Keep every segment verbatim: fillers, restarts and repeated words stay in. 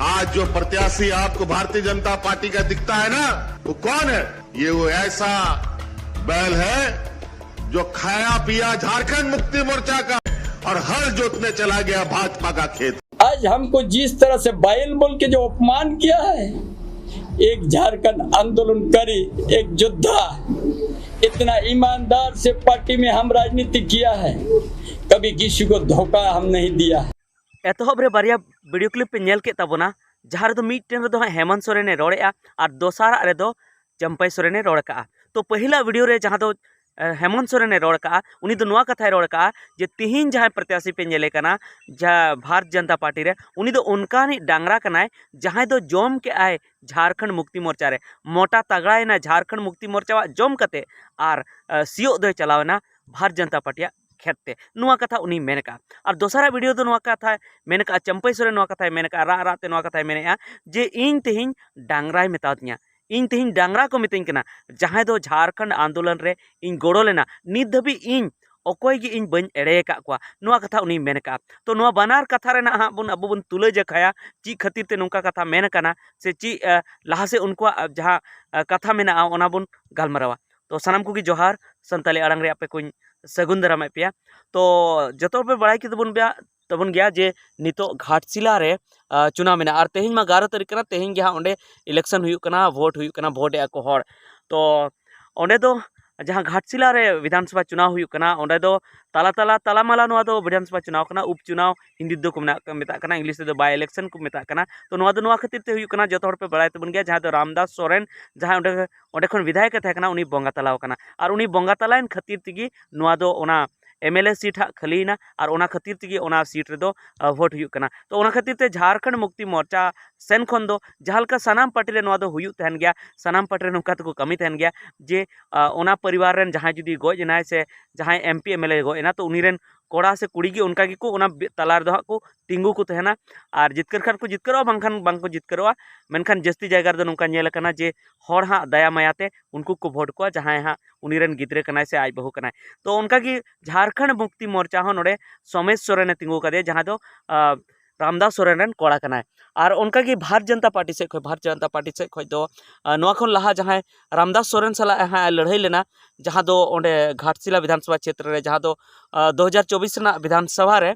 आज जो प्रत्याशी आपको भारतीय जनता पार्टी का दिखता है ना, वो कौन है? ये वो ऐसा बैल है जो खाया पिया झारखंड मुक्ति मोर्चा का है और हल जोतने चला गया भाजपा का खेत। आज हमको जिस तरह से बैल बोल के जो अपमान किया है, एक झारखंड आंदोलनकारी, एक योद्धा, इतना ईमानदार से पार्टी में हम राजनीति किया है, कभी किसी को धोखा हम नहीं दिया है। ᱮᱛᱚᱦᱚᱵ ᱨᱮ ᱵᱟᱨᱭᱟ ᱵᱷᱤᱰᱤᱭᱳ ᱠᱞᱤᱯ ᱯᱮ ᱧᱮᱞ ᱠᱮᱫ ᱛᱟᱵᱚᱱᱟ, ᱡᱟᱦᱟᱸ ᱨᱮᱫᱚ ᱢᱤᱫᱴᱮᱱ ᱨᱮᱫᱚ ᱦᱟᱸᱜ ᱦᱮᱢᱚᱱᱛ ᱥᱚᱨᱮᱱᱮ ᱨᱚᱲᱮᱫᱼᱟ ᱟᱨ ᱫᱚᱥᱟᱨᱟᱜ ᱨᱮᱫᱚ ᱪᱟᱢᱯᱟᱭ ᱥᱚᱨᱮᱱᱮ ᱨᱚᱲ ᱠᱟᱜᱼᱟ᱾ ᱛᱚ, ᱯᱟᱹᱦᱤᱞᱟᱜ ᱵᱷᱤᱰᱤᱭᱳ ᱨᱮ ᱡᱟᱦᱟᱸ ᱫᱚ ᱮ, ᱦᱮᱢᱚᱱᱛ ᱥᱚᱨᱮᱱᱮ ᱨᱚᱲ ᱠᱟᱜᱼᱟ, ᱩᱱᱤ ᱫᱚ ᱱᱚᱣᱟ ᱠᱟᱛᱷᱟᱭ ᱨᱚᱲ ᱠᱟᱜᱼᱟ ᱡᱮ ᱛᱤᱦᱤᱧ ᱡᱟᱦᱟᱸᱭ ᱯᱨᱚᱛᱭᱟᱥᱤ ᱯᱮ ᱧᱮᱞᱮ ᱠᱟᱱᱟ ᱡᱟᱦᱟᱸ ᱵᱷᱟᱨᱚᱛ ᱡᱚᱱᱚᱛᱟ ᱯᱟᱨᱴᱤ ᱨᱮ, ᱩᱱᱤ ᱫᱚ ᱚᱱᱠᱟᱱᱤᱡ ᱰᱟᱝᱨᱟ ᱠᱟᱱᱟᱭ ᱡᱟᱦᱟᱸᱭ ᱫᱚ ᱡᱚᱢ ᱠᱮᱜᱼᱟᱭ ᱡᱷᱟᱲᱠᱷᱚᱸᱰ ᱢᱩᱠᱛᱤ ᱢᱳᱨᱪᱟ ᱨᱮ, ᱢᱚᱴᱟ ᱛᱟᱜᱲᱟᱭᱮᱱᱟ ᱡᱷᱟᱲᱠᱷᱚᱸᱰ ᱢᱩᱠᱛᱤ ᱢᱳᱨᱪᱟᱣᱟᱜ ᱡᱚᱢ ᱠᱟᱛᱮ, ᱟᱨ ᱮ, ᱥᱤᱭᱳᱜ ᱫᱚᱭ ᱪᱟᱞᱟᱣᱮᱱᱟ ᱵᱷᱟᱨᱚᱛ ᱡᱚᱱᱚᱛᱟ ᱯᱟᱨᱴᱤᱭᱟᱜ ᱠᱷᱮᱛ ᱛᱮ᱾ ᱱᱚᱣᱟ ᱠᱟᱛᱷᱟ ᱩᱱᱤᱭ ᱢᱮᱱ ᱠᱟᱜᱼᱟ᱾ ᱟᱨ ᱫᱚᱥᱟᱨᱟᱜ ᱵᱷᱤᱰᱤᱭᱳ ᱫᱚ ᱱᱚᱣᱟ ᱠᱟᱛᱷᱟᱭ ᱢᱮᱱ ᱠᱟᱜᱼᱟ, ᱪᱟᱢᱯᱟᱭ ᱥᱚᱨᱮᱱ ᱱᱚᱣᱟ ᱠᱟᱛᱷᱟᱭ ᱢᱮᱱ ᱠᱟᱜᱼᱟ, ᱨᱟᱜ ᱨᱟᱜ ᱛᱮ ᱱᱚᱣᱟ ᱠᱟᱛᱷᱟᱭ ᱢᱮᱱᱮᱜᱼᱟ ᱡᱮ ᱤᱧ ᱛᱮᱦᱮᱧ ᱰᱟᱝᱨᱟᱭ ᱢᱮᱛᱟᱣᱫᱤᱧᱟ, ᱤᱧ ᱛᱮᱦᱮᱧ ᱰᱟᱝᱨᱟ ᱠᱚ ᱢᱤᱛᱟᱹᱧ ᱠᱟᱱᱟ, ᱡᱟᱦᱟᱸᱭ ᱫᱚ ᱡᱷᱟᱲᱠᱷᱚᱸᱰ ᱟᱱᱫᱳᱞᱚᱱ ᱨᱮ ᱤᱧ ᱜᱚᱲᱚ ᱞᱮᱱᱟ, ᱱᱤᱛ ᱫᱷᱟᱹᱵᱤᱡ ᱤᱧ ᱚᱠᱚᱭ ᱜᱮ ᱤᱧ ᱵᱟᱹᱧ ᱮᱲᱮ ᱟᱠᱟᱫ ᱠᱚᱣᱟ, ᱱᱚᱣᱟ ᱠᱟᱛᱷᱟ ᱩᱱᱤᱭ ᱢᱮᱱ ᱠᱟᱜᱼᱟ᱾ ᱛᱚ, ᱱᱚᱣᱟ ᱵᱟᱱᱟᱨ ᱠᱟᱛᱷᱟ ᱨᱮᱱᱟᱜ ᱦᱟᱸᱜ ᱵᱚᱱ ᱟᱵᱚ ᱵᱚᱱ ᱛᱩᱞᱟᱹ ᱡᱟᱠᱷᱟᱭᱟ, ᱪᱮᱫ ᱠᱷᱟᱹᱛᱤᱨ ᱛᱮ ᱱᱚᱝᱠᱟ ᱠᱟᱛᱷᱟ ᱢᱮᱱ ᱠᱟᱱᱟ ᱥᱮ ᱪᱮᱫ ᱮ, ᱞᱟᱦᱟ ᱥᱮᱫ ᱩᱱᱠᱩᱣᱟᱜ ᱮ, ᱡᱟᱦᱟᱸ ᱮ, ᱠᱟᱛᱷᱟ ᱢᱮᱱᱟᱜᱼᱟ ᱚᱱᱟ ᱵᱚᱱ ᱜᱟᱞᱢᱟᱨᱟᱣᱟ᱾ ᱛᱚ, ᱥᱟᱱᱟᱢ ᱠᱚᱜᱮ ᱡᱚᱦᱟᱨ, ᱥᱟᱱᱛᱟᱞᱤ ᱟᱲᱟᱝ ᱨᱮ ᱟᱯᱮ ᱠᱚᱧ ᱥᱟᱹᱜᱩᱱ ᱫᱟᱨᱟᱢᱮᱫ ᱯᱮᱭᱟ᱾ ᱛᱚ, ᱡᱚᱛᱚ ᱦᱚᱲ ᱯᱮ ᱵᱟᱲᱟᱭ ᱠᱮᱫᱟ ᱵᱚᱱ ᱜᱮᱭᱟ, ᱛᱟᱵᱚᱱ ᱜᱮᱭᱟ ᱡᱮ ᱱᱤᱛᱚᱜ ᱜᱷᱟᱴᱥᱤᱞᱟ ᱨᱮ ᱟ, ᱪᱩᱱᱟᱣ ᱢᱮᱱᱟᱜᱼᱟ᱾ ᱟᱨ ᱛᱮᱦᱮᱧ ᱢᱟ ᱜᱟᱨᱚ ᱛᱟᱹᱨᱤᱠᱷ ᱠᱟᱱᱟ, ᱛᱮᱦᱮᱧ ᱜᱮ ᱦᱟᱸᱜ ᱚᱸᱰᱮ ᱤᱞᱮᱠᱥᱚᱱ ᱦᱩᱭᱩᱜ ᱠᱟᱱᱟ, ᱵᱷᱳᱴ ᱦᱩᱭᱩᱜ ᱠᱟᱱᱟ, ᱵᱷᱳᱴ ᱮᱫᱼᱟ ᱠᱚ ᱦᱚᱲ᱾ ᱛᱚ ᱚᱸᱰᱮ ᱫᱚ ᱡᱟᱦᱟᱸ ᱜᱷᱟᱴᱥᱤᱞᱟ ᱨᱮ ᱵᱤᱫᱷᱟᱱᱥᱚᱵᱷᱟ ᱪᱩᱱᱟᱣ ᱦᱩᱭᱩᱜ ᱠᱟᱱᱟ, ᱚᱸᱰᱮ ᱫᱚ ᱛᱟᱞᱟ ᱛᱟᱞᱟ ᱛᱟᱞᱟᱢᱟᱞᱟ ᱱᱚᱣᱟ ᱫᱚ ᱵᱤᱫᱷᱟᱱᱥᱚᱵᱷᱟ ᱪᱩᱱᱟᱣ ᱠᱟᱱᱟ, ᱩᱯᱪᱩᱱᱟᱣ ᱦᱤᱱᱫᱤ ᱛᱮᱫᱚ ᱠᱚ ᱢᱮᱱᱟᱜ, ᱢᱮᱛᱟᱜ ᱠᱟᱱᱟ, ᱤᱝᱞᱤᱥ ᱛᱮᱫᱚ ᱵᱟᱭ ᱤᱞᱮᱠᱥᱚᱱ ᱠᱚ ᱢᱮᱛᱟᱜ ᱠᱟᱱᱟ᱾ ᱛᱚ ᱱᱚᱣᱟ ᱫᱚ ᱱᱚᱣᱟ ᱠᱷᱟᱹᱛᱤᱨ ᱛᱮ ᱦᱩᱭᱩᱜ ᱠᱟᱱᱟ, ᱡᱚᱛᱚ ᱦᱚᱲ ᱯᱮ ᱵᱟᱲᱟᱭ ᱛᱟᱵᱚᱱ ᱜᱮᱭᱟ, ᱡᱟᱦᱟᱸᱭ ᱫᱚ ᱨᱟᱢᱫᱟᱥ ᱥᱚᱨᱮᱱ, ᱡᱟᱦᱟᱸᱭ ᱚᱸᱰᱮ ᱚᱸᱰᱮ ᱠᱷᱚᱱ ᱵᱤᱫᱷᱟᱭᱚᱠ ᱮ ᱛᱟᱦᱮᱸ ᱠᱟᱱᱟ, ᱩᱱᱤ ᱵᱚᱸᱜᱟ ᱛᱟᱞᱟᱣ ᱠᱟᱱᱟ᱾ ᱟᱨ ᱩᱱᱤ ᱵᱚᱸᱜᱟ ᱛᱟᱞᱟᱭᱮᱱ ᱠᱷᱟᱹᱛᱤᱨ ᱛᱮᱜᱮ ᱱᱚᱣᱟ ᱫᱚ ᱚᱱᱟ ᱮᱢ ᱮᱞ ᱮ ᱥᱤᱴ ᱦᱟᱸᱜ ᱠᱷᱟᱹᱞᱤᱭᱮᱱᱟ ᱟᱨ ᱚᱱᱟ ᱠᱷᱟᱹᱛᱤᱨ ᱛᱮᱜᱮ ᱚᱱᱟ ᱥᱤᱴ ᱨᱮᱫᱚ, ᱟ, ᱵᱷᱳᱴ ᱦᱩᱭᱩᱜ ᱠᱟᱱᱟ᱾ ᱛᱚ ᱚᱱᱟ ᱠᱷᱟᱹᱛᱤᱨ ᱛᱮ ᱡᱷᱟᱲᱠᱷᱚᱸᱰ ᱢᱩᱠᱛᱤ ᱢᱳᱨᱪᱟ ᱥᱮᱱ ᱠᱷᱚᱱ ᱫᱚ ᱡᱟᱦᱟᱸ ᱞᱮᱠᱟ ᱥᱟᱱᱟᱢ ᱯᱟᱨᱴᱤ ᱨᱮ ᱱᱚᱣᱟ ᱫᱚ ᱦᱩᱭᱩᱜ ᱛᱟᱦᱮᱱ ᱜᱮᱭᱟ, ᱥᱟᱱᱟᱢ ᱯᱟᱨᱴᱤ ᱨᱮ ᱱᱚᱝᱠᱟ ᱛᱮᱠᱚ ᱠᱟᱹᱢᱤ ᱛᱟᱦᱮᱱ ᱜᱮᱭᱟ ᱡᱮ, ᱟ, ᱚᱱᱟ ᱯᱚᱨᱤᱵᱟᱨ ᱨᱮᱱ ᱡᱟᱦᱟᱸᱭ ᱡᱩᱫᱤ ᱜᱚᱡ ᱮᱱᱟᱭ ᱥᱮ ᱡᱟᱦᱟᱸᱭ M P M L A ᱜᱚᱡ ᱮᱱᱟ, ᱛᱚ ᱩᱱᱤ ᱨᱮᱱ ᱠᱚᱲᱟ ᱥᱮ ᱠᱩᱲᱤ ᱜᱮ ᱚᱱᱠᱟ ᱜᱮᱠᱚ ᱚᱱᱟ ᱵᱮ-, ᱛᱟᱞᱟ ᱨᱮᱫᱚ ᱦᱟᱸᱜ ᱠᱚ ᱛᱤᱸᱜᱩ ᱠᱚ ᱛᱟᱦᱮᱱᱟ᱾ ᱟᱨ ᱡᱤᱛᱠᱟᱹᱨ ᱠᱷᱟᱱ ᱠᱚ ᱡᱤᱛᱠᱟᱹᱨᱚᱜᱼᱟ, ᱵᱟᱝᱠᱷᱟᱱ ᱵᱟᱝ ᱠᱚ ᱡᱤᱛᱠᱟᱹᱨᱚᱜᱼᱟ᱾ ᱢᱮᱱᱠᱷᱟᱱ ᱡᱟᱹᱥᱛᱤ ᱡᱟᱭᱜᱟ ᱨᱮᱫᱚ ᱱᱚᱝᱠᱟ ᱧᱮᱞ ᱟᱠᱟᱱᱟ ᱡᱮ ᱦᱚᱲ ᱦᱟᱸᱜ ᱫᱟᱭᱟ ᱢᱟᱭᱟ ᱛᱮ ᱩᱱᱠᱩ ᱠᱚ ᱵᱷᱳᱴ ᱠᱚᱣᱟ, ᱡᱟᱦᱟᱸᱭ ᱦᱟᱸᱜ ᱩᱱᱤ ᱨᱮᱱ ᱜᱤᱫᱽᱨᱟᱹ ᱠᱟᱱᱟᱭ ᱥᱮ ᱟᱡ ᱵᱟᱹᱦᱩ ᱠᱟᱱᱟᱭ᱾ ᱛᱚ ᱚᱱᱠᱟ ᱜᱮ ᱡᱷᱟᱲᱠᱷᱚᱸᱰ ᱢᱩᱠᱛᱤ ᱢᱳᱨᱪᱟ ᱦᱚᱸ ᱱᱚᱰᱮ ᱥᱳᱢᱮᱥ ᱥᱚᱨᱮᱱᱮ ᱛᱤᱸᱜᱩ ᱠᱟᱫᱮᱭᱟ, ᱡᱟᱦᱟᱸ ᱫᱚ, ᱟ, ᱨᱟᱢᱫᱟᱥ ᱥᱚᱨᱮᱱ ᱨᱮᱱ ᱠᱚᱲᱟ ᱠᱟᱱᱟᱭ᱾ ᱟᱨ ᱚᱱᱠᱟᱜᱮ ᱵᱷᱟᱨᱚᱛ ᱡᱚᱱᱚᱛᱟ ᱯᱟᱨᱴᱤ ᱥᱮᱫ ᱠᱷᱚᱱ, ᱵᱷᱟᱨᱚᱛ ᱡᱚᱱᱚᱛᱟ ᱯᱟᱨᱴᱤ ᱥᱮᱫ ᱠᱷᱚᱱ ᱫᱚ ᱟᱨ ᱱᱚᱣᱟ ᱠᱷᱚᱱ ᱞᱟᱦᱟ ᱡᱟᱦᱟᱸᱭ ᱨᱟᱢᱫᱟᱥ ᱥᱚᱨᱮᱱ ᱥᱟᱞᱟᱜ ᱦᱟᱸᱜ ᱞᱟᱹᱲᱦᱟᱹᱭ ᱞᱮᱱᱟ, ᱡᱟᱦᱟᱸ ᱫᱚ ᱚᱸᱰᱮ ᱜᱷᱟᱴᱥᱤᱞᱟ ᱵᱤᱫᱷᱟᱱ ᱥᱚᱵᱷᱟ ᱪᱷᱮᱛᱨᱚ ᱨᱮ, ᱡᱟᱦᱟᱸ ᱫᱚ ᱟᱨ ᱫᱩ ᱦᱟᱡᱟᱨ ᱪᱚᱵᱵᱤᱥ ᱨᱮᱱᱟᱜ ᱵᱤᱫᱷᱟᱱ ᱥᱚᱵᱷᱟ ᱨᱮ,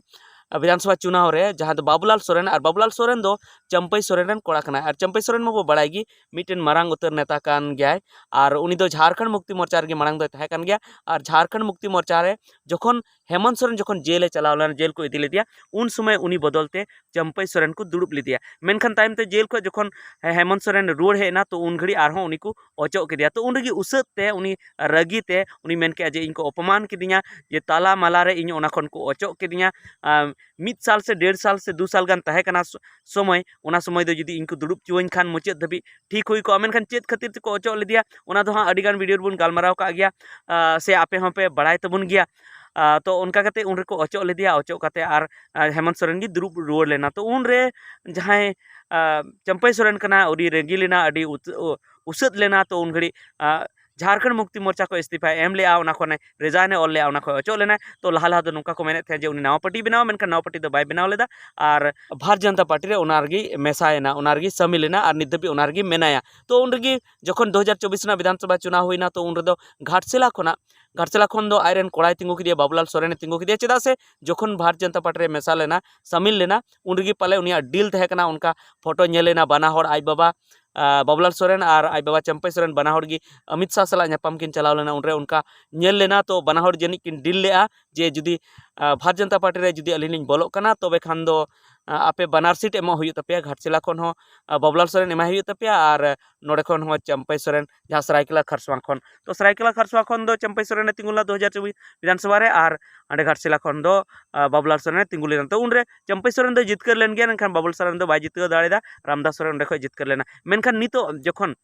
ᱵᱤᱫᱷᱟᱱ ᱥᱚᱵᱷᱟ ᱪᱩᱱᱟᱣ ᱨᱮ, ᱡᱟᱦᱟᱸ ᱫᱚ ᱵᱟᱵᱩᱞᱟᱞ ᱥᱚᱨᱮᱱ, ᱟᱨ ᱵᱟᱵᱩᱞᱟᱞ ᱥᱚᱨᱮᱱ ᱫᱚ ᱪᱟᱢᱯᱟᱹᱭ ᱥᱚᱨᱮᱱ ᱨᱮᱱ ᱠᱚᱲᱟ ᱠᱟᱱᱟᱭ᱾ ᱟᱨ ᱪᱟᱢᱯᱟᱹᱭ ᱥᱚᱨᱮᱱ ᱢᱟᱵᱚ ᱵᱟᱲᱟᱭ ᱜᱮ, ᱢᱤᱫᱴᱮᱱ ᱢᱟᱨᱟᱝ ᱩᱛᱟᱹᱨ ᱱᱮᱛᱟ ᱠᱟᱱ ᱜᱮᱭᱟᱭ᱾ ᱟᱨ ᱩᱱᱤ ᱫᱚ ᱡᱷᱟᱲᱠᱷᱚᱸᱰ ᱢᱩᱠᱛᱤ ᱢᱳᱨᱪᱟ ᱨᱮᱜᱮ ᱢᱟᱲᱟᱝ ᱫᱚᱭ ᱛᱟᱦᱮᱸ ᱠᱟᱱ ᱜᱮᱭᱟ᱾ ᱟᱨ ᱡᱷᱟᱲᱠᱷᱚᱸᱰ ᱢᱩᱠᱛᱤ ᱢᱳᱨᱪᱟ ᱨᱮ ᱡᱚᱠᱷᱚᱱ ᱦᱮᱢᱚᱱᱛ ᱥᱚᱨᱮᱱ ᱡᱚᱠᱷᱚᱱ ᱡᱮᱞ ᱮ ᱪᱟᱞᱟᱣ ᱞᱮᱱᱟ, ᱡᱮᱞ ᱠᱚ ᱤᱫᱤ ᱞᱮᱫᱮᱭᱟ, ᱩᱱ ᱥᱚᱢᱚᱭ ᱩᱱᱤ ᱵᱚᱫᱚᱞ ᱛᱮ ᱪᱟᱢᱯᱟᱹᱭ ᱥᱚᱨᱮᱱ ᱠᱚ ᱫᱩᱲᱩᱵ ᱞᱮᱫᱮᱭᱟ᱾ ᱢᱮᱱᱠᱷᱟᱱ ᱛᱟᱭᱚᱢ ᱛᱮ ᱡᱮᱞ ᱠᱷᱚᱱ ᱡᱚᱠᱷᱚᱱ ᱦᱮᱢᱚᱱᱛ ᱥᱚᱨᱮᱱ ᱨᱩᱣᱟᱹᱲ ᱦᱮᱡ ᱮᱱᱟ, ᱛᱚ ᱩᱱ ᱜᱷᱟᱹᱲᱤᱡ ᱟᱨᱦᱚᱸ ᱩᱱᱤ ᱠᱚ ᱚᱪᱚᱜ ᱠᱮᱫᱮᱭᱟ᱾ ᱛᱚ ᱩᱱ ᱨᱮᱜᱮ ᱩᱥᱟᱹᱫ ᱛᱮ, ᱩᱱᱤ ᱨᱟᱹᱜᱤ ᱛᱮ ᱩᱱᱤ ᱢᱮᱱ ᱠᱮᱫᱼᱟ ᱡᱮ, "ᱤᱧ ᱠᱚ ᱚᱯᱚᱢᱟᱱ ᱠᱤᱫᱤᱧᱟ, ᱡᱮ ᱛᱟᱞᱟ ᱢᱟᱞᱟ ᱨᱮ ᱤᱧ ᱚᱱᱟ ᱠᱷᱚᱱ ᱠᱚ ᱚᱪᱚᱜ ᱠᱤᱫᱤᱧᱟ᱾ ᱟᱢ, ᱢᱤᱫ ᱥᱟᱞ ᱥᱮ ᱰᱮᱲ ᱥᱟᱞ ᱥᱮ ᱫᱩ ᱥᱟᱞ ᱜᱟᱱ ᱛᱟᱦᱮᱸ ᱠᱟᱱᱟ ᱥᱚ-, ᱥᱚᱢᱚᱭ, ᱚᱱᱟ ᱥᱚᱢᱚᱭ ᱫᱚ ᱡᱩᱫᱤ ᱤᱧ ᱠᱚ ᱫᱩᱲᱩᱵ ᱦᱚᱪᱚᱣᱟᱹᱧ ᱠᱷᱟᱱ ᱢᱩᱪᱟᱹᱫ ᱫᱷᱟᱹᱵᱤᱡ ᱴᱷᱤᱠ ᱦᱩᱭ ᱠᱚᱜᱼᱟ, ᱢᱮᱱᱠᱷᱟᱱ ᱪᱮᱫ ᱠᱷᱟᱹᱛᱤᱨ ᱛᱮᱠᱚ ᱚᱪᱚᱜ ᱞᱮᱫᱮᱭᱟ, ᱚᱱᱟ ᱫᱚ ᱦᱟᱸᱜ ᱟᱹᱰᱤ ᱜᱟᱱ ᱵᱷᱤᱰᱤᱭᱳ ᱨᱮᱵᱚᱱ ᱜᱟᱞᱢᱟᱨᱟᱣ ᱠᱟᱜ ᱜᱮᱭᱟ, ᱟᱸ, ᱥᱮ ᱟᱯᱮ ᱦᱚᱸᱯᱮ ᱵᱟᱲᱟᱭ ᱛᱟᱵᱚᱱ ᱜᱮᱭᱟ᱾ ᱟᱸ, ᱛᱚ ᱚᱱᱠᱟ ᱠᱟᱛᱮ ᱩᱱ ᱨᱮᱠᱚ ᱚᱪᱚᱜ ᱞᱮᱫᱮᱭᱟ, ᱚᱪᱚᱜ ᱠᱟᱛᱮ ᱟᱨ, ᱟᱨ ᱦᱮᱢᱚᱱᱛ ᱥᱚᱨᱮᱱ ᱜᱮ ᱫᱩᱲᱩᱵ ᱨᱩᱣᱟᱹᱲ ᱞᱮᱱᱟ᱾ ᱛᱚ ᱩᱱᱨᱮ ᱡᱟᱦᱟᱸᱭ, ᱟᱸ, ᱪᱟᱢᱯᱟᱹᱭ ᱥᱚᱨᱮᱱ ᱠᱟᱱᱟ, ᱟᱹᱰᱤ ᱨᱟᱹᱜᱤ ᱞᱮᱱᱟ, ᱟᱹᱰᱤ ᱩᱛ-, ᱩ-, ᱩᱥᱟᱹᱫ ᱞᱮᱱᱟ᱾ ᱛᱚ ᱩᱱ ᱜᱷᱟᱹᱲᱤᱡ, ᱟᱸ, ᱡᱷᱟᱲᱠᱷᱚᱸᱰ ᱢᱩᱠᱛᱤ ᱢᱳᱨᱪᱟ ᱠᱷᱚᱱ ᱤᱥᱛᱤᱯᱷᱟᱭ ᱮᱢ ᱞᱮᱜᱼᱟ, ᱚᱱᱟ ᱠᱷᱚᱱᱮ ᱨᱮᱡᱟᱭᱤᱱᱮ ᱚᱞ ᱞᱮᱜᱼᱟ, ᱚᱱᱟ ᱠᱷᱚᱱ ᱚᱪᱚᱜ ᱞᱮᱱᱟᱭ᱾ ᱛᱚ ᱞᱟᱦᱟ ᱞᱟᱦᱟ ᱫᱚ ᱱᱚᱝᱠᱟ ᱠᱚ ᱢᱮᱱᱮᱫ ᱛᱟᱦᱮᱸᱫ ᱡᱮ ᱩᱱᱤ ᱱᱟᱣᱟ ᱯᱟᱨᱴᱤᱭ ᱵᱮᱱᱟᱣᱟ, ᱢᱮᱱᱠᱷᱟᱱ ᱱᱟᱣᱟ ᱯᱟᱨᱴᱤ ᱫᱚ ᱵᱟᱭ ᱵᱮᱱᱟᱣ ᱞᱮᱫᱟ᱾ ᱟᱨ ᱵᱷᱟᱨᱚᱛ ᱡᱚᱱᱚᱛᱟ ᱯᱟᱨᱴᱤ ᱨᱮ ᱚᱱᱟ ᱨᱮᱜᱮ ᱢᱮᱥᱟᱭᱮᱱᱟ, ᱚᱱᱟ ᱨᱮᱜᱮ ᱥᱟᱢᱤᱞ ᱮᱱᱟ, ᱟᱨ ᱱᱤᱛ ᱫᱷᱟᱹᱵᱤᱡ ᱚᱱᱟ ᱨᱮᱜᱮ ᱢᱮᱱᱟᱭᱟ᱾ ᱛᱚ ᱩᱱ ᱨᱮᱜᱮ ᱡᱚᱠᱷᱚᱱ ᱫᱩ ᱦᱟᱡᱟᱨ ᱪᱚᱵᱵᱤᱥ ᱨᱮᱱᱟᱜ ᱵᱤᱫᱷᱟᱱ ᱥᱚᱵᱷᱟ ᱪᱩᱱᱟᱣ ᱦᱩᱭᱱᱟ, ᱛᱚ ᱩᱱ ᱨᱮᱫᱚ ᱜᱷᱟᱴᱥᱤᱞᱟ ᱠᱷᱚᱱᱟᱜ, ᱜᱷᱟᱴᱥᱤᱞᱟ ᱠᱷᱚᱱ ᱫᱚ ᱟᱡᱨᱮᱱ ᱠᱚᱲᱟᱭ ᱛᱤᱸᱜᱩ ᱠᱮᱫᱮᱭᱟ, ᱵᱟᱵᱩᱞᱟᱞ ᱥᱚᱨᱮᱱᱮ ᱛᱤᱸᱜᱩ ᱠᱮᱫᱮᱭᱟ᱾ ᱪᱮᱫᱟᱜ ᱥᱮ ᱡᱚᱠᱷᱚᱱ ᱵᱷᱟᱨᱚᱛ ᱡᱚᱱᱚᱛᱟ ᱯᱟᱨᱴᱤ ᱨᱮ ᱢᱮᱥᱟ ᱞᱮᱱᱟ, ᱥᱟᱢᱤᱞ ᱞᱮᱱᱟ, ᱩᱱ ᱨᱮᱜᱮ ᱯᱟᱞᱮ ᱩᱱᱤᱭᱟᱜ ᱰᱤᱞ ᱛᱟᱦᱮᱸ ᱠᱟᱱᱟ, ᱚᱱᱠᱟ ᱯᱷᱳᱴᱳ ᱧᱮᱞ ᱮᱱᱟ, ᱵᱟᱱᱟ ᱦᱚᱲ ᱟᱡ ᱵᱟᱵᱟ, ᱟᱸ, ᱵᱟᱵᱩᱞᱟᱞ ᱥᱚᱨᱮᱱ ᱟᱨ ᱟᱡ ᱵᱟᱵᱟ ᱪᱟᱢᱯᱟᱹᱭ ᱥᱚᱨᱮᱱ ᱵᱟᱱᱟ ᱦᱚᱲ ᱜᱮ ᱚᱢᱤᱛ ᱥᱟᱦ ᱥᱟᱞᱟᱜ ᱧᱟᱯᱟᱢ ᱠᱤᱱ ᱪᱟᱞᱟᱣ ᱞᱮᱱᱟ, ᱩᱱᱨᱮ ᱚᱱᱠᱟ ᱧᱮᱞ ᱞᱮᱱᱟ᱾ ᱛᱚ ᱵᱟᱱᱟ ᱦᱚᱲ ᱡᱟᱹᱱᱤᱡ ᱠᱤᱱ ᱰᱤᱞ ᱞᱮᱜᱼᱟ ᱡᱮ ᱡᱩᱫᱤ, ᱟᱸ, ᱵᱷᱟᱨᱚᱛ ᱡᱚᱱᱚᱛᱟ ᱯᱟᱨᱴᱤ ᱨᱮ ᱡᱩᱫᱤ ᱟᱹᱞᱤᱧ ᱞᱤᱧ ᱵᱚᱞᱚᱜ ᱠᱟᱱᱟ, ᱛᱚᱵᱮ ᱠᱷᱟᱱ ᱫᱚ, ᱟᱸ, ᱟᱯᱮ ᱵᱟᱱᱟᱨ ᱥᱤᱴ ᱮᱢᱚᱜ ᱦᱩᱭᱩᱜ ᱛᱟᱯᱮᱭᱟ, ᱜᱷᱟᱴᱥᱤᱞᱟ ᱠᱷᱚᱱ ᱦᱚᱸ, ᱟᱸ, ᱵᱟᱵᱩᱞᱟᱞ ᱥᱚᱨᱮᱱ ᱮᱢᱟᱭ ᱦᱩᱭᱩᱜ ᱛᱟᱯᱮᱭᱟ, ᱟᱨ ᱱᱚᱰᱮ ᱠᱷᱚᱱ ᱦᱚᱸ ᱪᱟᱢᱯᱟᱹᱭ ᱥᱚᱨᱮᱱ, ᱡᱟᱦᱟᱸ ᱥᱟᱨᱟᱭᱠᱮᱞᱟ ᱠᱷᱟᱨᱥᱚᱣᱟ ᱠᱷᱚᱱ᱾ ᱛᱚ ᱥᱟᱨᱟᱭᱠᱮᱞᱟ ᱠᱷᱟᱨᱥᱚᱣᱟ ᱠᱷᱚᱱ ᱫᱚ ᱪᱟᱢᱯᱟᱹᱭ ᱥᱚᱨᱮᱱᱮ ᱛᱤᱸᱜᱩ ᱞᱮᱱᱟ ᱫᱩ ᱦᱟᱡᱟᱨ ᱪᱚᱵᱵᱤᱥ ᱵᱤᱫᱷᱟᱱ ᱥᱚᱵᱷᱟ ᱨᱮ, ᱟᱨ ᱚᱸᱰᱮ ᱜᱷᱟᱴᱥᱤᱞᱟ ᱠᱷᱚᱱ ᱫᱚ, ᱟᱸ, ᱵᱟᱵᱩᱞᱟᱞ ᱥᱚᱨᱮᱱᱮ ᱛᱤᱸᱜᱩ ᱞᱮᱱᱟ᱾ ᱛᱚ ᱩᱱᱨᱮ ᱪᱟᱢᱯᱟᱹᱭ ᱥᱚᱨᱮᱱ ᱫᱚᱭ ᱡᱤᱛᱠᱟᱹᱨ ᱞᱮᱱ ᱜᱮᱭᱟ, ᱢᱮᱱᱠᱷᱟᱱ ᱵᱟᱵᱩᱞ ᱥᱚᱨᱮᱱ ᱫᱚ ᱵᱟᱭ ᱡᱤᱛᱠᱟᱹᱨ ᱫᱟᱲᱮᱭᱟᱫᱟ, ᱨᱟᱢᱫᱟᱥ ᱥᱚᱨᱮᱱ ᱚᱸᱰᱮ ᱠᱷᱚᱱ ᱡᱤᱛᱠᱟᱹᱨ ᱞᱮᱱᱟ᱾ ᱢᱮᱱᱠᱷᱟᱱ ᱱᱤᱛᱚᱜ ᱡᱚᱠᱷᱚᱱ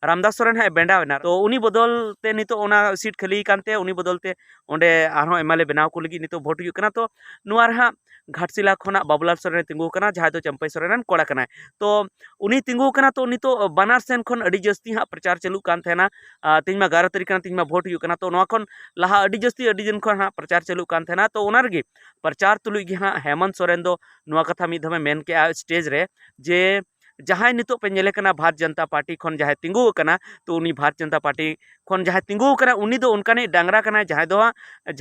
ᱨᱟᱢᱫᱟᱥ ᱥᱚᱨᱮᱱ ᱦᱟᱸᱜ ᱮ ᱵᱮᱸᱰᱟᱣ ᱮᱱᱟ᱾ ᱛᱚ ᱩᱱᱤ ᱵᱚᱫᱚᱞ ᱛᱮ ᱱᱤᱛᱚᱜ ᱚᱱᱟ ᱥᱤᱴ ᱠᱷᱟᱹᱞᱤ ᱠᱟᱱᱛᱮ ᱩᱱᱤ ᱵᱚᱫᱚᱞ ᱛᱮ ᱚᱸᱰᱮ ᱟᱨᱦᱚᱸ ᱮᱢ ᱮᱞ ᱮ ᱵᱮᱱᱟᱣ ᱠᱚ ᱞᱟᱹᱜᱤᱫ ᱱᱤᱛᱚᱜ ᱵᱷᱳᱴ ᱦᱩᱭᱩᱜ ᱠᱟᱱᱟ᱾ ᱛᱚ ᱱᱚᱣᱟ ᱨᱮ ᱦᱟᱸᱜ ᱜᱷᱟᱴᱥᱤᱞᱟ ᱠᱷᱚᱱᱟᱜ ᱵᱟᱵᱩᱞᱟᱞ ᱥᱚᱨᱮᱱ ᱮ ᱛᱤᱸᱜᱩ ᱟᱠᱟᱱᱟ, ᱡᱟᱦᱟᱸᱭ ᱫᱚ ᱪᱟᱹᱢᱯᱟᱹᱭ ᱥᱚᱨᱮᱱ ᱨᱮᱱ ᱠᱚᱲᱟ ᱠᱟᱱᱟᱭ᱾ ᱛᱚ ᱩᱱᱤ ᱛᱤᱸᱜᱩ ᱟᱠᱟᱱᱟ, ᱛᱚ ᱱᱤᱛᱚᱜ ᱵᱟᱱᱟᱨ ᱥᱮᱱ ᱠᱷᱚᱱ ᱟᱹᱰᱤ ᱡᱟᱹᱥᱛᱤ ᱦᱟᱸᱜ ᱯᱨᱚᱪᱟᱨ ᱪᱟᱹᱞᱩᱜ ᱠᱟᱱ ᱛᱟᱦᱮᱱᱟ᱾ ᱟᱨ ᱛᱮᱦᱮᱧ ᱢᱟ ᱮᱜᱟᱨᱚ ᱛᱟᱹᱨᱤᱠᱷ ᱠᱟᱱᱟ, ᱛᱮᱦᱮᱧ ᱢᱟ ᱵᱷᱳᱴ ᱦᱩᱭᱩᱜ ᱠᱟᱱᱟ᱾ ᱛᱚ ᱱᱚᱣᱟ ᱠᱷᱚᱱ ᱞᱟᱦᱟ ᱟᱹᱰᱤ ᱡᱟᱹᱥᱛᱤ ᱟᱹᱰᱤ ᱫᱤᱱ ᱠᱷᱚᱱ ᱦᱟᱸᱜ ᱯᱨᱚᱪᱟᱨ ᱪᱟᱹᱞᱩᱜ ᱠᱟᱱ ᱛᱟᱦᱮᱱᱟ᱾ ᱛᱚ ᱚᱱᱟ ᱨᱮᱜᱮ ᱯᱨᱚᱪᱟᱨ ᱛᱩᱞᱩᱡ ᱜᱮ ᱦᱟᱸᱜ ᱦᱮᱢᱚᱱᱛ ᱥᱚᱨᱮᱱ ᱫᱚ ᱱᱚᱣᱟ ᱠᱟᱛᱷᱟ ᱢᱤᱫ ᱫᱷᱟᱣ ᱮ ᱢᱮᱱ ᱠᱮᱜᱼᱟ ᱥᱴᱮᱡᱽ ᱨᱮ, ᱡᱮ ᱡᱟᱦᱟᱸᱭ ᱱᱤᱛᱚᱜ ᱯᱮ ᱧᱮᱞᱮ ᱠᱟᱱᱟ ᱵᱷᱟᱨᱚᱛ ᱡᱚᱱᱚᱛᱟ ᱯᱟᱨᱴᱤ ᱠᱷᱚᱱ ᱡᱟᱦᱟᱸᱭ ᱛᱤᱸᱜᱩ ᱟᱠᱟᱱᱟ, ᱛᱚ ᱩᱱᱤ ᱵᱷᱟᱨᱚᱛ ᱡᱚᱱᱚᱛᱟ ᱯᱟᱨᱴᱤ ᱠᱷᱚᱱ ᱡᱟᱦᱟᱸᱭ ᱛᱤᱸᱜᱩ ᱟᱠᱟᱱᱟ, ᱩᱱᱤ ᱫᱚ ᱚᱱᱠᱟᱱᱤᱡ ᱰᱟᱝᱨᱟ ᱠᱟᱱᱟᱭ, ᱡᱟᱦᱟᱸᱭ ᱫᱚ ᱦᱟᱸᱜ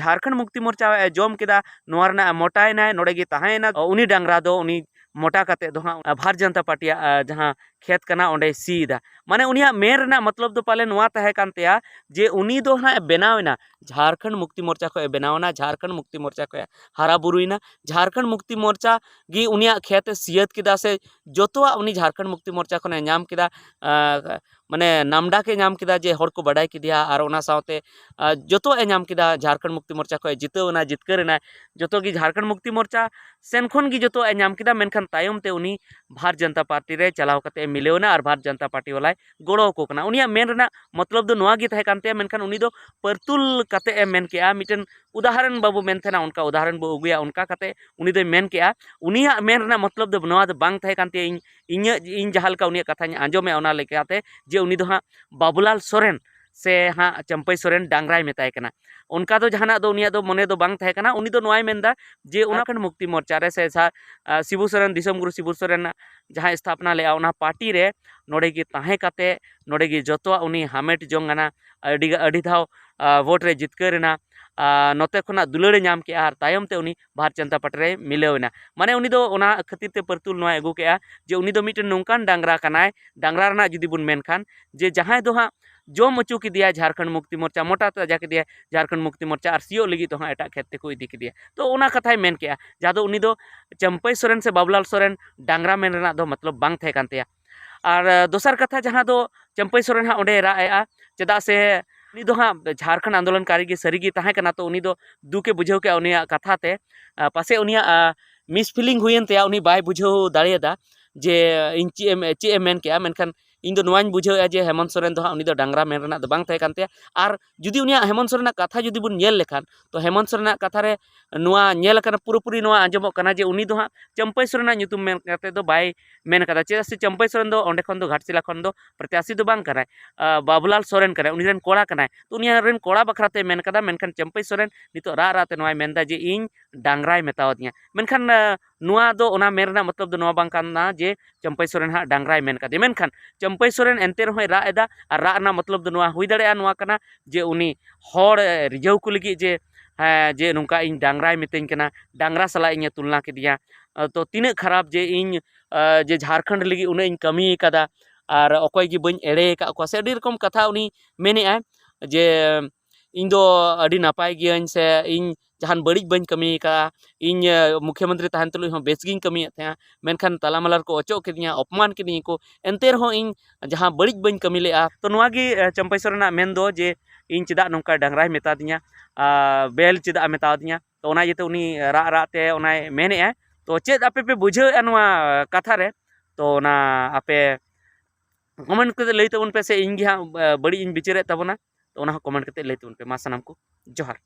ᱡᱷᱟᱲᱠᱷᱚᱸᱰ ᱢᱩᱠᱛᱤ ᱢᱳᱨᱪᱟ ᱮ ᱡᱚᱢ ᱠᱮᱫᱟ, ᱱᱚᱣᱟ ᱨᱮᱱᱟᱜ ᱮ ᱢᱚᱴᱟᱭᱮᱱᱟᱭ, ᱱᱚᱰᱮ ᱜᱮ ᱛᱟᱦᱮᱸᱭᱮᱱᱟ᱾ ᱩᱱᱤ ᱰᱟᱝᱨᱟ ᱫᱚ ᱩᱱᱤ ᱢᱚᱴᱟ ᱠᱟᱛᱮ ᱫᱚ ᱦᱟᱸᱜ ᱵᱷᱟᱨᱚᱛ ᱡᱚᱱᱚᱛᱟ ᱯᱟᱨᱴᱤᱭᱟᱜ, ᱟᱸ, ᱡᱟᱦᱟᱸ ᱠᱷᱮᱛ ᱠᱟᱱᱟ, ᱚᱸᱰᱮᱭ ᱥᱤᱭᱮᱫᱟ᱾ ᱢᱟᱱᱮ ᱩᱱᱤᱭᱟᱜ ᱢᱮᱱ ᱨᱮᱱᱟᱜ ᱢᱚᱛᱞᱚᱵ ᱫᱚ ᱯᱟᱞᱮ ᱱᱚᱣᱟ ᱛᱟᱦᱮᱸ ᱠᱟᱱ ᱛᱟᱭᱟ ᱡᱮ ᱩᱱᱤ ᱫᱚ ᱦᱟᱸᱜ ᱮ ᱵᱮᱱᱟᱣ ᱮᱱᱟ, ᱡᱷᱟᱲᱠᱷᱚᱸᱰ ᱢᱩᱠᱛᱤ ᱢᱳᱨᱪᱟ ᱠᱷᱚᱱ ᱮ ᱵᱮᱱᱟᱣ ᱮᱱᱟ, ᱡᱷᱟᱲᱠᱷᱚᱸᱰ ᱢᱩᱠᱛᱤ ᱢᱳᱨᱪᱟ ᱠᱷᱚᱱ ᱮ ᱦᱟᱨᱟ ᱵᱩᱨᱩᱭᱮᱱᱟ, ᱡᱷᱟᱲᱠᱷᱚᱸᱰ ᱢᱩᱠᱛᱤ ᱢᱳᱨᱪᱟ ᱜᱮ ᱩᱱᱤᱭᱟᱜ ᱠᱷᱮᱛ ᱮ ᱥᱤᱭᱟᱹᱛ ᱠᱮᱫᱟ, ᱥᱮ ᱡᱚᱛᱚᱣᱟᱜ ᱩᱱᱤ ᱡᱷᱟᱲᱠᱷᱚᱸᱰ ᱢᱩᱠᱛᱤ ᱢᱳᱨᱪᱟ ᱠᱷᱚᱱ ᱮ ᱧᱟᱢ ᱠᱮᱫᱟ, ᱟᱸ, ᱢᱟᱱᱮ ᱱᱟᱢᱰᱟᱠ ᱮ ᱧᱟᱢ ᱠᱮᱫᱟ, ᱡᱮ ᱦᱚᱲ ᱠᱚ ᱵᱟᱰᱟᱭ ᱠᱮᱫᱮᱭᱟ, ᱟᱨ ᱚᱱᱟ ᱥᱟᱶᱛᱮ, ᱟᱸ, ᱡᱚᱛᱚᱣᱟᱜ ᱮ ᱧᱟᱢ ᱠᱮᱫᱟ, ᱡᱷᱟᱲᱠᱷᱚᱸᱰ ᱢᱩᱠᱛᱤ ᱢᱳᱨᱪᱟ ᱠᱷᱚᱱ ᱮ ᱡᱤᱛᱟᱹᱣ ᱮᱱᱟ, ᱡᱤᱛᱠᱟᱹᱨ ᱮᱱᱟᱭ, ᱡᱚᱛᱚ ᱜᱮ ᱡᱷᱟᱲᱠᱷᱚᱸᱰ ᱢᱩᱠᱛᱤ ᱢᱳᱨᱪᱟ ᱥᱮᱱ ᱠᱷᱚᱱ ᱜᱮ ᱡᱚᱛᱚᱣᱟᱜ ᱮ ᱧᱟᱢ ᱠᱮᱫᱟ᱾ ᱢᱮᱱᱠᱷᱟᱱ ᱛᱟᱭᱚᱢ ᱛᱮ ᱩᱱᱤ ᱵᱷᱟᱨᱚᱛ ᱡᱚᱱᱚᱛᱟ ᱯᱟᱨᱴᱤ ᱨᱮ ᱪᱟᱞᱟᱣ ᱠᱟᱛᱮ ᱮ ᱢᱤᱞᱟᱹᱣ ᱮᱱᱟ ᱟᱨ ᱵᱷᱟᱨᱚᱛ ᱡᱚᱱᱚᱛᱟ ᱯᱟᱨᱴᱤ ᱵᱟᱞᱟᱭ ᱜᱚᱲᱚ ᱟᱠᱚ ᱠᱟᱱᱟ᱾ ᱩᱱᱤᱭᱟᱜ ᱢᱮᱱ ᱨᱮᱱᱟᱜ ᱢᱚᱛᱞᱚᱵ ᱫᱚ ᱱᱚᱣᱟ ᱜᱮ ᱛᱟᱦᱮᱸ ᱠᱟᱱ ᱛᱟᱭᱟ, ᱢᱮᱱᱠᱷᱟᱱ ᱩᱱᱤ ᱫᱚ ᱯᱟᱹᱨᱛᱩᱞ ᱠᱟᱛᱮ ᱮ ᱢᱮᱱ ᱠᱮᱜᱼᱟ, ᱢᱤᱫᱴᱮᱱ ᱩᱫᱟᱦᱚᱨᱚᱱ ᱵᱟᱵᱚ ᱢᱮᱱ ᱛᱟᱦᱮᱱᱟ, ᱚᱱᱠᱟ ᱩᱫᱟᱦᱚᱨᱚᱱ ᱵᱚ ᱟᱹᱜᱩᱭᱟ, ᱚᱱᱠᱟ ᱠᱟᱛᱮ ᱩᱱᱤ ᱫᱚᱭ ᱢᱮᱱ ᱠᱮᱜᱼᱟ᱾ ᱩᱱᱤᱭᱟᱜ ᱢᱮᱱ ᱨᱮᱱᱟᱜ ᱢᱚᱛᱞᱚᱵ ᱫᱚ ᱱᱚᱣᱟ ᱫᱚ ᱵᱟᱝ ᱛᱟᱦᱮᱸ ᱠᱟᱱ ᱛᱟᱭᱟ, ᱤᱧ, ᱤᱧᱟᱹᱜ, ᱤᱧ ᱡᱟᱦᱟᱸ ᱞᱮᱠᱟ ᱩᱱᱤᱭᱟᱜ ᱠᱟᱛᱷᱟᱧ ᱟᱸᱡᱚᱢᱮᱜᱼᱟ, ᱚᱱᱟ ᱞᱮᱠᱟᱛᱮ ᱡᱮ ᱩᱱᱤ ᱫᱚ ᱦᱟᱸᱜ ᱵᱟᱵᱩᱞᱟᱞ ᱥᱚᱨᱮᱱ ᱥᱮ ᱦᱟᱸᱜ ᱪᱟᱹᱢᱯᱟᱹᱭ ᱥᱚᱨᱮᱱ ᱰᱟᱝᱨᱟᱭ ᱢᱮᱛᱟᱭ ᱠᱟᱱᱟ, ᱚᱱᱠᱟ ᱫᱚ ᱡᱟᱦᱟᱱᱟᱜ ᱫᱚ ᱩᱱᱤᱭᱟᱜ ᱫᱚ ᱢᱚᱱᱮ ᱫᱚ ᱵᱟᱝ ᱛᱟᱦᱮᱸ ᱠᱟᱱᱟ᱾ ᱩᱱᱤ ᱫᱚ ᱱᱚᱣᱟᱭ ᱢᱮᱱᱫᱟ ᱡᱮ ᱚᱱᱟ ᱠᱷᱚᱱ ᱢᱩᱠᱛᱤ ᱢᱳᱨᱪᱟ ᱨᱮ ᱥᱮ ᱥᱟ-, ᱟ, ᱥᱤᱵᱩ ᱥᱚᱨᱮᱱ, ᱫᱤᱥᱚᱢ ᱜᱩᱨᱩ ᱥᱤᱵᱩ ᱥᱚᱨᱮᱱ ᱡᱟᱦᱟᱸᱭ ᱥᱛᱷᱟᱯᱚᱱᱟ ᱞᱮᱜᱼᱟ, ᱚᱱᱟ ᱯᱟᱨᱴᱤ ᱨᱮ ᱱᱚᱰᱮ ᱜᱮ ᱛᱟᱦᱮᱸ ᱠᱟᱛᱮ ᱱᱚᱰᱮ ᱜᱮ ᱡᱚᱛᱚᱣᱟᱜ ᱩᱱᱤ ᱦᱟᱢᱮᱴ ᱡᱚᱝ ᱠᱟᱱᱟ, ᱟᱹᱰᱤ, ᱟᱹᱰᱤ ᱫᱷᱟᱣ, ᱟ, ᱵᱷᱳᱴ ᱨᱮ ᱡᱤᱛᱠᱟᱹᱨ ᱮᱱᱟ᱾ ᱟ, ᱱᱚᱛᱮ ᱠᱷᱚᱱᱟᱜ ᱫᱩᱞᱟᱹᱲ ᱮ ᱧᱟᱢ ᱠᱮᱜᱼᱟ ᱟᱨ ᱛᱟᱭᱚᱢ ᱛᱮ ᱩᱱᱤ ᱵᱷᱟᱨᱚᱛ ᱡᱚᱱᱚᱛᱟ ᱯᱟᱨᱴᱤ ᱨᱮᱭ ᱢᱤᱞᱟᱹᱣ ᱮᱱᱟ᱾ ᱢᱟᱱᱮ ᱩᱱᱤ ᱫᱚ ᱚᱱᱟ ᱠᱷᱟᱹᱛᱤᱨ ᱛᱮ ᱯᱟᱹᱨᱛᱩᱞ ᱱᱚᱣᱟᱭ ᱟᱹᱜᱩ ᱠᱮᱜᱼᱟ ᱡᱮ ᱩᱱᱤ ᱫᱚ ᱢᱤᱫᱴᱮᱱ ᱱᱚᱝᱠᱟᱱ ᱰᱟᱝᱨᱟ ᱠᱟᱱᱟᱭ, ᱰᱟᱝᱨᱟ ᱨᱮᱱᱟᱜ ᱡᱩᱫᱤ ᱵᱚᱱ ᱢᱮᱱ ᱠᱷᱟᱱ, ᱡᱮ ᱡᱟᱦᱟᱸᱭ ᱫᱚ ᱦᱟᱸᱜ ᱡᱚᱢ ᱦᱚᱪᱚ ᱠᱮᱫᱮᱭᱟ ᱡᱷᱟᱲᱠᱷᱚᱸᱰ ᱢᱩᱠᱛᱤ ᱢᱳᱨᱪᱟ, ᱢᱚᱴᱟ ᱛᱟᱡᱟ ᱠᱮᱫᱮᱭᱟ ᱡᱷᱟᱲᱠᱷᱚᱸᱰ ᱢᱩᱠᱛᱤ ᱢᱳᱨᱪᱟ, ᱟᱨ ᱥᱤᱭᱳᱜ ᱞᱟᱹᱜᱤᱫ ᱫᱚ ᱦᱟᱸᱜ ᱮᱴᱟᱜ ᱠᱷᱮᱛ ᱛᱮᱠᱚ ᱤᱫᱤ ᱠᱮᱫᱮᱭᱟ᱾ ᱛᱚ ᱚᱱᱟ ᱠᱟᱛᱷᱟᱭ ᱢᱮᱱ ᱠᱮᱜᱼᱟ, ᱡᱟᱦᱟᱸ ᱫᱚ ᱩᱱᱤ ᱫᱚ ᱪᱟᱹᱢᱯᱟᱹᱭ ᱥᱚᱨᱮᱱ ᱥᱮ ᱵᱟᱵᱩᱞᱟᱞ ᱥᱚᱨᱮᱱ ᱰᱟᱝᱨᱟ ᱢᱮᱱ ᱨᱮᱱᱟᱜ ᱫᱚ ᱢᱚᱛᱞᱚᱵ ᱵᱟᱝ ᱛᱟᱦᱮᱸ ᱠᱟᱱ ᱛᱟᱭᱟ᱾ ᱟᱨ, ᱟᱨ ᱫᱚᱥᱟᱨ ᱠᱟᱛᱷᱟ, ᱡᱟᱦᱟᱸ ᱫᱚ ᱪᱟᱹᱢᱯᱟᱹᱭ ᱥᱚᱨᱮᱱ ᱦᱟᱸᱜ ᱚᱸᱰᱮᱭ ᱨᱟᱜ ᱮᱜᱼᱟ, ᱪᱮᱫᱟᱜ ᱥᱮ ᱩᱱᱤ ᱫᱚ ᱦᱟᱸᱜ ᱡᱷᱟᱲᱠᱷᱚᱸᱰ ᱟᱱᱫᱳᱞᱚᱱᱠᱟᱨᱤ ᱜᱮ ᱥᱟᱹᱨᱤ ᱜᱮ ᱛᱟᱦᱮᱸ ᱠᱟᱱᱟ᱾ ᱛᱚ ᱩᱱᱤ ᱫᱚ ᱫᱩᱠ ᱮ ᱵᱩᱡᱷᱟᱹᱣ ᱠᱮᱜᱼᱟ ᱩᱱᱤᱭᱟᱜ ᱠᱟᱛᱷᱟ ᱛᱮ, ᱟ, ᱯᱟᱥᱮᱡ ᱩᱱᱤᱭᱟᱜ, ᱟ, ᱢᱤᱥᱯᱷᱤᱞᱤᱝ ᱦᱩᱭᱮᱱ ᱛᱟᱭᱟ, ᱩᱱᱤ ᱵᱟᱭ ᱵᱩᱡᱷᱟᱹᱣ ᱫᱟᱲᱮᱭᱟᱫᱟ ᱡᱮ ᱤᱧ ᱪᱮᱫ ᱮᱢ, ᱪᱮᱫ ᱮ ᱢᱮᱱ ᱠᱮᱜᱼᱟ, ᱢᱮᱱᱠᱷᱟᱱ ᱤᱧ ᱫᱚ ᱱᱚᱣᱟᱧ ᱵᱩᱡᱷᱟᱹᱣᱮᱫᱼᱟ ᱡᱮ ᱦᱮᱢᱚᱱᱛ ᱥᱚᱨᱮᱱ ᱫᱚ ᱦᱟᱸᱜ ᱩᱱᱤ ᱫᱚ ᱰᱟᱝᱨᱟ ᱢᱮᱱ ᱨᱮᱱᱟᱜ ᱫᱚ ᱵᱟᱝ ᱛᱟᱦᱮᱸ ᱠᱟᱱ ᱛᱟᱭᱟ᱾ ᱟᱨ ᱡᱩᱫᱤ ᱩᱱᱤᱭᱟᱜ, ᱦᱮᱢᱚᱱᱛ ᱥᱚᱨᱮᱱᱟᱜ ᱠᱟᱛᱷᱟ ᱡᱩᱫᱤ ᱵᱚᱱ ᱧᱮᱞ ᱞᱮᱠᱷᱟᱱ, ᱛᱚ ᱦᱮᱢᱚᱱᱛ ᱥᱚᱨᱮᱱᱟᱜ ᱠᱟᱛᱷᱟ ᱨᱮ ᱱᱚᱣᱟ ᱧᱮᱞ ᱟᱠᱟᱱᱟ, ᱯᱩᱨᱟᱹᱯᱩᱨᱤ ᱱᱚᱣᱟ ᱟᱸᱡᱚᱢᱚᱜ ᱠᱟᱱᱟ ᱡᱮ ᱩᱱᱤ ᱫᱚ ᱦᱟᱸᱜ ᱪᱟᱹᱢᱯᱟᱹᱭ ᱥᱚᱨᱮᱱᱟᱜ ᱧᱩᱛᱩᱢ ᱢᱮᱱ ᱠᱟᱛᱮ ᱫᱚ ᱵᱟᱭ ᱢᱮᱱ ᱠᱟᱫᱟ᱾ ᱪᱮᱫᱟᱜ ᱥᱮ ᱪᱟᱹᱢᱯᱟᱹᱭ ᱥᱚᱨᱮᱱ ᱫᱚ ᱚᱸᱰᱮ ᱠᱷᱚᱱ ᱫᱚ, ᱜᱷᱟᱴᱥᱤᱞᱟ ᱠᱷᱚᱱ ᱫᱚ ᱯᱨᱚᱛᱭᱟᱥᱤ ᱫᱚ ᱵᱟᱝ ᱠᱟᱱᱟᱭ, ᱟᱸ, ᱵᱟᱵᱩᱞᱟᱞ ᱥᱚᱨᱮᱱ ᱠᱟᱱᱟᱭ, ᱩᱱᱤ ᱨᱮᱱ ᱠᱚᱲᱟ ᱠᱟᱱᱟᱭ᱾ ᱛᱚ ᱩᱱᱤ ᱨᱮᱱ ᱠᱚᱲᱟ ᱵᱟᱠᱷᱨᱟ ᱛᱮ ᱢᱮᱱ ᱠᱟᱫᱟ, ᱢᱮᱱᱠᱷᱟᱱ ᱪᱟᱹᱢᱯᱟᱹᱭ ᱥᱚᱨᱮᱱ ᱱᱤᱛᱚᱜ ᱨᱟᱜ ᱨᱟᱜ ᱛᱮ ᱱᱚᱣᱟᱭ ᱢᱮᱱᱫᱟ ᱡᱮ ᱤᱧ ᱰᱟᱝᱨᱟᱭ ᱢᱮᱛᱟᱣᱟᱫᱤᱧᱟ᱾ ᱢᱮᱱᱠᱷᱟᱱ, ᱟᱸ, ᱱᱚᱣᱟ ᱫᱚ ᱚᱱᱟ ᱢᱮᱱ ᱨᱮᱱᱟᱜ ᱢᱚᱛᱞᱚᱵ ᱫᱚ ᱱᱚᱣᱟ ᱵᱟᱝ ᱠᱟᱱᱟ ᱡᱮ ᱪᱟᱹᱢᱯᱟᱹᱭ ᱥᱚᱨᱮᱱ ᱦᱟᱸᱜ ᱰᱟᱝᱨᱟᱭ ᱢᱮᱱ ᱠᱟᱫᱮᱭᱟ᱾ ᱢᱮᱱᱠᱷᱟᱱ ᱪᱟᱹᱢᱯᱟᱹᱭ ᱥᱚᱨᱮᱱ ᱮᱱᱛᱮ ᱨᱮᱦᱚᱸᱭ ᱨᱟᱜ ᱮᱫᱟ, ᱟᱨ ᱨᱟᱜ ᱨᱮᱱᱟᱜ ᱢᱚᱛᱞᱚᱵ ᱫᱚ ᱱᱚᱣᱟ ᱦᱩᱭ ᱫᱟᱲᱮᱭᱟᱜᱼᱟ, ᱱᱚᱣᱟ ᱠᱟᱱᱟ ᱡᱮ ᱩᱱᱤ ᱦᱚᱲ, ᱮ, ᱨᱤᱡᱷᱟᱹᱣ ᱠᱚ ᱞᱟᱹᱜᱤᱫ ᱡᱮ, ᱦᱮᱸ, ᱡᱮ ᱱᱚᱝᱠᱟ ᱤᱧ ᱰᱟᱝᱨᱟᱭ ᱢᱤᱛᱟᱹᱧ ᱠᱟᱱᱟ, ᱰᱟᱝᱨᱟ ᱥᱟᱞᱟᱜ ᱤᱧ ᱛᱩᱞᱱᱟ ᱠᱮᱫᱮᱭᱟ᱾ ᱟ, ᱛᱚ ᱛᱤᱱᱟᱹᱜ ᱠᱷᱟᱨᱟᱯ ᱡᱮ ᱤᱧ, ᱟ, ᱡᱮ ᱡᱷᱟᱲᱠᱷᱚᱸᱰ ᱞᱟᱹᱜᱤᱫ ᱩᱱᱟᱹᱜ ᱤᱧ ᱠᱟᱹᱢᱤ ᱠᱟᱫᱟ ᱟᱨ ᱚᱠᱚᱭ ᱜᱮ ᱵᱟᱹᱧ ᱮᱲᱮ ᱟᱠᱟᱫ ᱠᱚᱣᱟ, ᱥᱮ ᱟᱹᱰᱤ ᱨᱚᱠᱚᱢ ᱠᱟᱛᱷᱟ ᱩᱱᱤ ᱢᱮᱱᱮᱫᱼᱟᱭ ᱡᱮ ᱤᱧ ᱫᱚ ᱟᱹᱰᱤ ᱱᱟᱯᱟᱭ ᱜᱤᱭᱟᱹᱧ, ᱥᱮ ᱤᱧ ᱡᱟᱦᱟᱱ ᱵᱟᱹᱲᱤᱡ ᱵᱟᱹᱧ ᱠᱟᱹᱢᱤ ᱟᱠᱟᱫᱼᱟ, ᱤᱧ, ᱮ, ᱢᱩᱠᱷᱭᱟᱹᱢᱚᱱᱛᱨᱤ ᱛᱟᱦᱮᱱ ᱛᱩᱞᱩᱡ ᱦᱚᱸ ᱵᱮᱥ ᱜᱤᱧ ᱠᱟᱹᱢᱤᱭᱮᱫ ᱛᱟᱦᱮᱸᱫᱼᱟ, ᱢᱮᱱᱠᱷᱟᱱ ᱛᱟᱞᱟᱢᱟᱞᱟ ᱨᱮᱠᱚ ᱚᱪᱚᱜ ᱠᱤᱫᱤᱧᱟ, ᱚᱯᱢᱟᱱ ᱠᱤᱫᱤᱧᱟ ᱠᱚ, ᱮᱱᱛᱮ ᱨᱮᱦᱚᱸ ᱤᱧ ᱡᱟᱦᱟᱸ ᱵᱟᱹᱲᱤᱡ ᱵᱟᱹᱧ ᱠᱟᱹᱢᱤ ᱞᱮᱫᱼᱟ᱾ ᱛᱚ ᱱᱚᱣᱟ ᱜᱮ, ᱮ, ᱪᱟᱹᱢᱯᱟᱹᱭ ᱥᱚᱨᱮᱱᱟᱜ ᱢᱮᱱ ᱫᱚ ᱡᱮ ᱤᱧ ᱪᱮᱫᱟᱜ ᱱᱚᱝᱠᱟ ᱰᱟᱝᱨᱟᱭ ᱢᱮᱛᱟ ᱫᱤᱧᱟ, ᱟᱨ ᱵᱮᱞ ᱪᱮᱫᱟᱜ ᱮ ᱢᱮᱛᱟ ᱫᱤᱧᱟ᱾ ᱛᱚ ᱚᱱᱟ ᱤᱭᱟᱹᱛᱮ ᱩᱱᱤ ᱨᱟᱜ ᱨᱟᱜ ᱛᱮ ᱚᱱᱟᱭ ᱢᱮᱱᱮᱫᱼᱟ᱾ ᱛᱚ ᱪᱮᱫ ᱟᱯᱮ ᱯᱮ ᱵᱩᱡᱷᱟᱹᱣᱮᱫᱼᱟ ᱱᱚᱣᱟ ᱠᱟᱛᱷᱟ ᱨᱮ? ᱛᱚ ᱚᱱᱟ ᱟᱯᱮ comment ᱠᱟᱛᱮ ᱞᱟᱹᱭ ᱛᱟᱵᱚᱱ ᱯᱮ, ᱥᱮ ᱤᱧ ᱜᱮ ᱦᱟᱸᱜ, ᱮ, ᱵᱟᱹᱲᱤᱡ ᱤᱧ ᱵᱤᱪᱟᱹᱨᱮᱫ ᱛᱟᱵᱚᱱᱟ᱾ ᱛᱚ ᱚᱱᱟ ᱦᱚᱸ comment ᱠᱟᱛᱮ ᱞᱟᱹᱭ ᱛᱟᱵᱚᱱ ᱯᱮ᱾ ᱢᱟ ᱥᱟᱱᱟᱢ ᱠᱚ ᱡᱚᱦᱟᱨ᱾